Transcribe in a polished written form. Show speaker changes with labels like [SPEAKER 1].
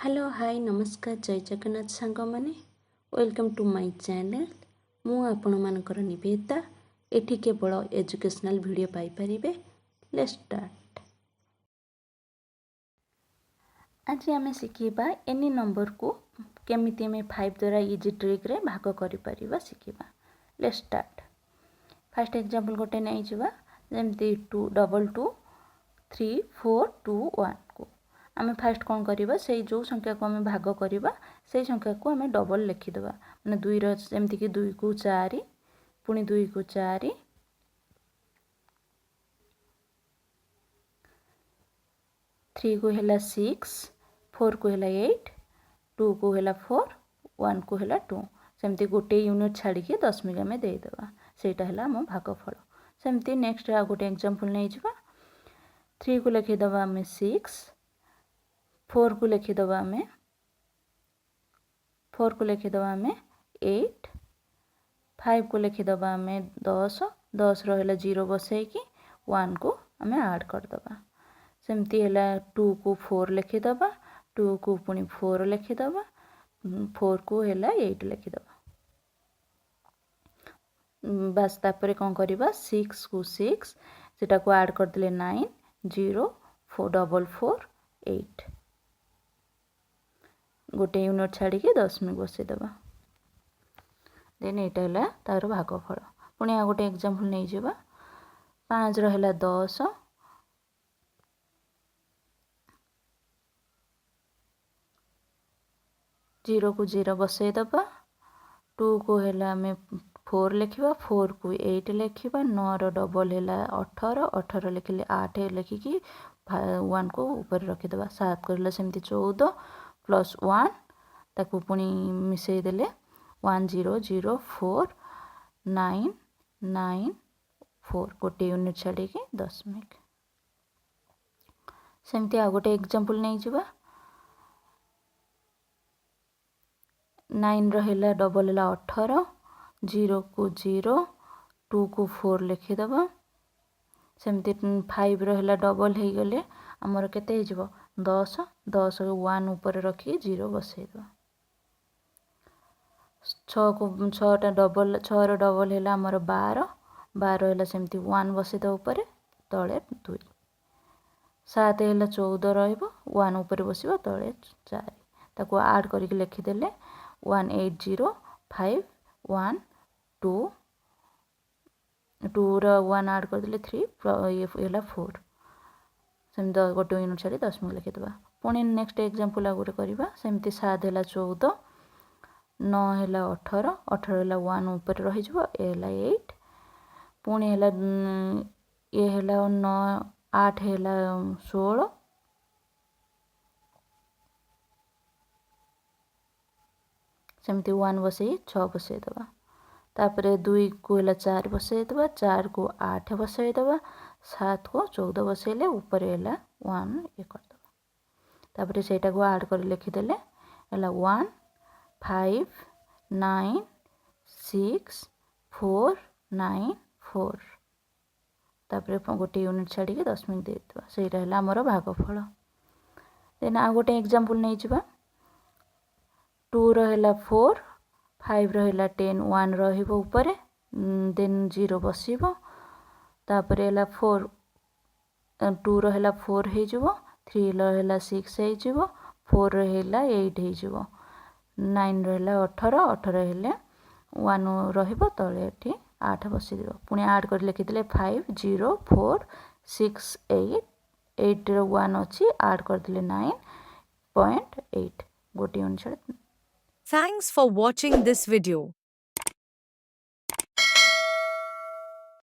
[SPEAKER 1] Hello, high, ନମସ୍କାର, ଜୟ ଜଗନ୍ନାଥ ସାଙ୍ଗମାନେ। Welcome to my channel. ମୁଁ ଆପଣମାନଙ୍କର ନିବେଦିତା। ଏଠି କେବଳ ଏଜୁକେସନାଲ୍ ଭିଡ଼ିଓ ପାଇପାରିବେ। Let's start. ଆଜି ଆମେ ଶିଖିବା ଏନି ନମ୍ବରକୁ କେମିତି ଆମେ 5 ଦ୍ୱାରା ଇଜି ଟ୍ରିକ୍ରେ ଭାଗ କରିପାରିବା ଶିଖିବା। Let's start. First example ଗୋଟେ ନେଇଯିବା, ଯେମିତି 2 2 2 3 4 2 1କୁ ଆମେ ଫାଷ୍ଟ କ'ଣ କରିବା? ସେଇ ଯେଉଁ ସଂଖ୍ୟାକୁ ଆମେ ଭାଗ କରିବା, ସେଇ ସଂଖ୍ୟାକୁ ଆମେ ଡବଲ୍ ଲେଖିଦେବା। ମାନେ ଦୁଇର, ଯେମିତିକି ଦୁଇକୁ ଚାରି, ପୁଣି ଦୁଇକୁ ଚାରି, ଥ୍ରୀକୁ ହେଲା ସିକ୍ସ, ଫୋର୍କୁ ହେଲା ଏଇଟ୍, ଟୁକୁ ହେଲା ଫୋର୍, ୱାନ୍କୁ ହେଲା ଟୁ। ସେମିତି ଗୋଟେ ୟୁନିଟ୍ ଛାଡ଼ିକି ଦଶମିକ ଆମେ ଦେଇଦେବା। ସେଇଟା ହେଲା ଆମ ଭାଗଫଳ। ସେମିତି ନେକ୍ସଟ ଆଉ ଗୋଟେ ଏକ୍ଜାମ୍ପଲ୍ ନେଇଯିବା। ଥ୍ରୀକୁ ଲେଖିଦେବା ଆମେ ସିକ୍ସ, ଫୋର୍କୁ ଲେଖିଦେବା ଆମେ ଫୋର୍କୁ ଲେଖିଦେବା ଆମେ ଏଇଟ୍, ଫାଇଭକୁ ଲେଖିଦେବା ଆମେ 10, 10 ରହିଲା ଜିରୋ ବସେଇକି ୱାନ୍କୁ ଆମେ ଆଡ଼୍ କରିଦେବା। ସେମିତି ହେଲା ଟୁକୁ ଫୋର୍ ଲେଖିଦେବା, ଟୁକୁ ପୁଣି ଫୋର୍ ଲେଖିଦେବା, ଫୋର୍କୁ ହେଲା ଏଇଟ୍ ଲେଖିଦେବା, ବାସ୍। ତାପରେ କ'ଣ କରିବା? ସିକ୍ସକୁ ସିକ୍ସ, ସେଟାକୁ ଆଡ଼୍ କରିଦେଲେ 9, 0, 4, 44, 8। ଗୋଟେ ୟୁନିଟ୍ ଛାଡ଼ିକି ଦଶମିକ ବସେଇଦେବା। ଦେନ୍ ଏଇଟା ହେଲା ତା'ର ଭାଗଫଳ। ପୁଣି ଆଉ ଗୋଟେ ଏକ୍ଜାମ୍ପଲ୍ ନେଇଯିବା। ପାଞ୍ଚର ହେଲା 10, ଜିରୋକୁ ଜିରୋ ବସେଇଦେବା, ଟୁକୁ ହେଲା ଆମେ ଫୋର୍ ଲେଖିବା, ଫୋର୍କୁ ଏଇଟ୍ ଲେଖିବା, ନଅର ଡବଲ୍ ହେଲା 18, 18 ଲେଖିଲେ ଆଠ ଲେଖିକି ୱାନ୍କୁ ଉପରେ ରଖିଦେବା। ସାତ କରିଲେ ସେମିତି 14 ପ୍ଲସ୍ ୱାନ୍, ତାକୁ ପୁଣି ମିଶାଇ ଦେଲେ 1 0 0 4 9 9 4, ଗୋଟେ ୟୁନିଟ୍ ଛାଡ଼ିକି ଦଶମିକ। ସେମିତି ଆଉ ଗୋଟେ ଏକ୍ଜାମ୍ପଲ୍ ନେଇଯିବା। ନାଇନ୍ର ହେଲା ଡବଲ୍ ହେଲା 18, ଜିରୋକୁ ଜିରୋ, ଟୁକୁ ଫୋର୍ ଲେଖିଦେବା। ସେମିତି ଫାଇଭ୍ର ହେଲା ଡବଲ୍ ହେଇଗଲେ ଆମର କେତେ ହେଇଯିବ? 10, 10 ୱାନ୍ ଉପରେ ରଖିକି ଜିରୋ ବସେଇଦେବା। ଛଅକୁ ଛଅଟା ଡବଲ୍, ଛଅର ଡବଲ୍ ହେଲା ଆମର 12, 12 ହେଲା ସେମିତି ୱାନ୍ ବସେଇଦେବା ଉପରେ, ତଳେ ଦୁଇ। ସାତ ହେଲା 14 ରହିବ, ୱାନ୍ ଉପରେ ବସିବ, ତଳେ ଚାରି। ତାକୁ ଆଡ଼୍ କରିକି ଲେଖିଦେଲେ 1 8 0 5 1 2, tour one add କରିଦେଲେ ଥ୍ରୀ, ଇଏ ହେଲା ଫୋର୍। ସେମିତି ଗୋଟେ ୟୁନିଟ୍ ଛାଡ଼ି ଦଶମିକ ଲେଖିଦେବା। ପୁଣି ନେକ୍ସଟ ଏକ୍ଜାମ୍ପଲ୍ ଆଉ ଗୋଟେ କରିବା। ସେମିତି ସାତ ହେଲା 14, ନଅ ହେଲା 18, 18 ହେଲା ୱାନ୍ ଉପରେ ରହିଯିବ, ଏ ହେଲା ଏଇଟ୍। ପୁଣି ହେଲା ଇଏ ହେଲା ନଅ, ଆଠ ହେଲା 16। ସେମିତି ୱାନ୍ ବସେଇ ଛଅ ବସେଇଦେବା। ତାପରେ ଦୁଇକୁ ହେଲା ଚାରି ବସେଇଦେବା, ଚାରିକୁ ଆଠ ବସେଇଦେବା, ସାତକୁ 14 ବସେଇଲେ ଉପରେ ହେଲା ୱାନ୍ ଇଏ କରିଦେବା। ତାପରେ ସେଇଟାକୁ ଆଡ଼୍ କରି ଲେଖିଦେଲେ ହେଲା 1 5 9 6 4 9 4। ତାପରେ ଗୋଟେ ୟୁନିଟ୍ ଛାଡ଼ିକି ଦଶମିକ ଦେଇଦେବା। ସେଇଟା ହେଲା ଆମର ଭାଗଫଳ। ଦେନ୍ ଆଉ ଗୋଟେ ଏକ୍ଜାମ୍ପଲ୍ ନେଇଯିବା। ଟୁର ହେଲା ଫୋର୍, ଫାଇଭ୍ର ହେଲା 10, ୱାନ୍ ରହିବ ଉପରେ, ଦେନ୍ ଜିରୋ ବସିବ। ତାପରେ ହେଲା ଫୋର୍, ଟୁର ହେଲା ଫୋର୍ ହେଇଯିବ, ଥ୍ରୀର ହେଲା ସିକ୍ସ ହେଇଯିବ, ଫୋର୍ର ହେଲା ଏଇଟ୍ ହେଇଯିବ, ନାଇନ୍ର ହେଲା 18, 18 ହେଲେ ୱାନ୍ ରହିବ, ତଳେ ଏଠି ଆଠ ବସିଯିବ। ପୁଣି ଆଡ଼୍ କରି ଲେଖିଦେଲେ 5 0 4 6 8, ଏଇଟ୍ର ୱାନ୍ ଅଛି, ଆଡ଼୍ କରିଦେଲେ 9.8, ଗୋଟିଏ ଅନୁସାରେ।
[SPEAKER 2] Thanks for watching this video.